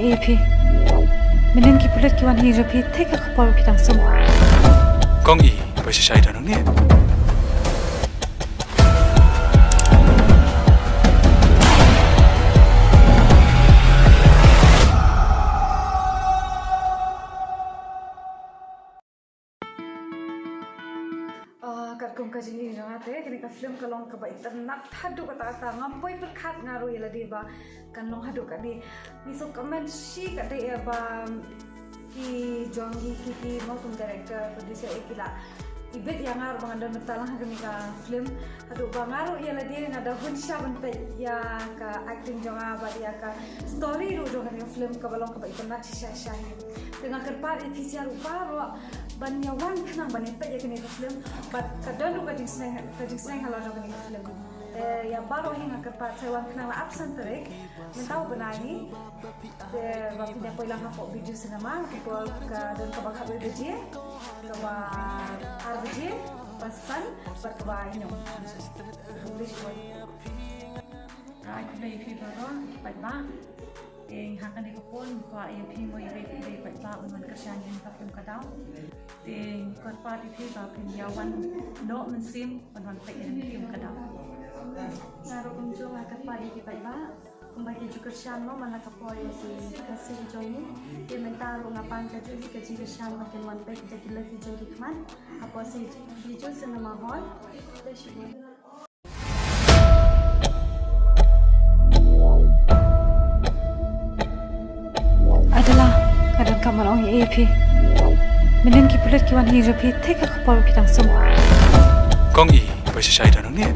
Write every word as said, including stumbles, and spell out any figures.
Ïa phi. Mynnin ki pulit ki wan hi ïa phi, te ka khapor phi tang sum. Kong i, ba shisha i don hangne. Ah, katkum ka jingïohi jong nga te, kane ka film ka long kaba itynnad haduh katta katta, ngam poi pyrkhat nga ruh ïa lade ba kan long haduh katne. Ngi sngewkmen shikatdei ba ki jong ngi ki, ki mo kum director, producer, eh, ki la ibit ïa nga ruh ba ngan don bynta lang ha kane ka film. Haduh ba nga ruh ïa lade nga da hun sha ban peit ïa ka acting jong nga bad ïa ka story ruh jong kane ka film kaba long kaba itynnad shisha shisha hi. Te nga kyrpad ïa phi sha ruh baroh ban ïa wan khnang ban ïa peit ïa kane ka film bad ka don ruh ka jingsneng, ka jingsneng halor jong kane ka film. Te ïa baroh hi nga kyrpad sa wan khnang la ap san tarik mynta u bnai hi. Te ba phin ïa poi lang hapoh Bijou Cinema, ka por ka don kaba khatwei baje, kaba ar baje, ba san bad kaba hynñiew. Khublei shibun. Ai khublei ïa phi baroh ki paidbah. Te ha kane ka por ngi kwah ïa phi mo ïa phi ki paidbah ban wan kyrshan ïa ka film Ka Daw. Te ngi kyrpad ïa phi ba phin ïa wan noh mynsiem ban wan peit ïa ka film Ka Daw. Nga ruh kumjuh nga kyrpad ïa ki paidbah kumba ki ju kyrshan mo man la ka por ïa ki Khasi ki jong ngi. Te mynta ruh nga pan kajuh hi ka jingkyrshan ba kin wan peit da ki lynti jong ki khmat hapoh Bijou Cinema Hall. Khublei shibun. Adela, nga donkam ban ong ïa phi. Mynnin ki pulit ki wan hi ïa phi, te ka khapor phi tang sum. Kong i, ba shisha i don hangne.